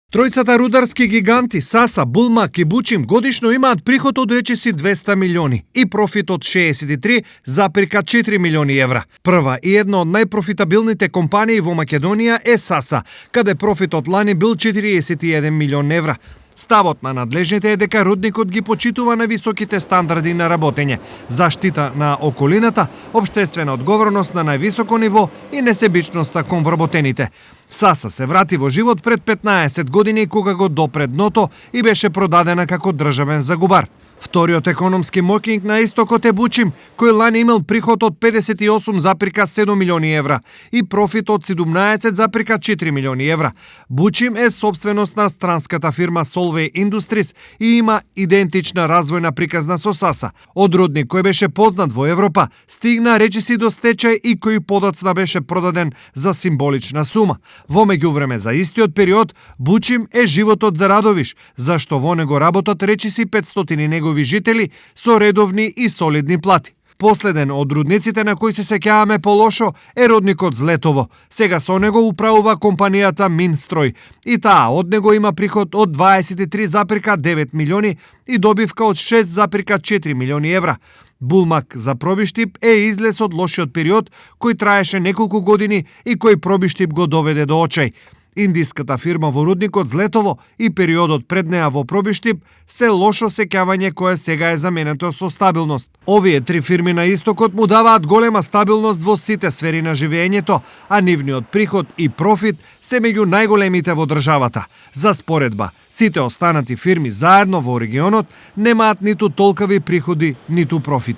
Тројцата рударски гиганти Саса, Булмак и Бучим годишно имаат приход од речиси 200 милиони и профит од 63,4 милиони евра. Прва и една од најпрофитабилните компании во Македонија е Саса, каде профитот лани бил 41 милион евра. Ставот на надлежните е дека рудникот ги почитува на високите стандарди на работење, заштита на околината, општествена одговорност на највисоко ниво и несебичноста кон вработените. Саса се врати во живот пред 15 години кога го допре дното и беше продадена како државен загубар. Вториот економски моќник на истокот е Бучим, кој лани имал приход од 58,7 милиони евра и профит од 17,4 милиони евра. Бучим е собственост на странската фирма Solvay Industries и има идентична развојна приказна со Саса. Од рудник кој беше познат во Европа, стигна речиси до стечај и кој подоцна беше продаден за символична сума. Во меѓувреме за истиот период, Бучим е животот за Радовиш, зашто во него работат речиси 500 негови жители со редовни и солидни плати. Последен од рудниците на кои се сеќаваме полошо е рудникот Злетово. Сега со него управува компанијата Минстрој и таа од него има приход од 23,9 милиони и добивка од 6,4 милиони евра. Булмак за Пробиштип е излез од лошиот период кој траеше неколку години и кој Пробиштип го доведе до очај. Индиската фирма во рудникот Злетово и периодот пред неа во Пробиштип се лошо сеќавање кое сега е заменето со стабилност. Овие три фирми на истокот му даваат голема стабилност во сите сфери на живеењето, а нивниот приход и профит се меѓу најголемите во државата. За споредба, сите останати фирми заедно во регионот немаат ниту толкави приходи, ниту профит.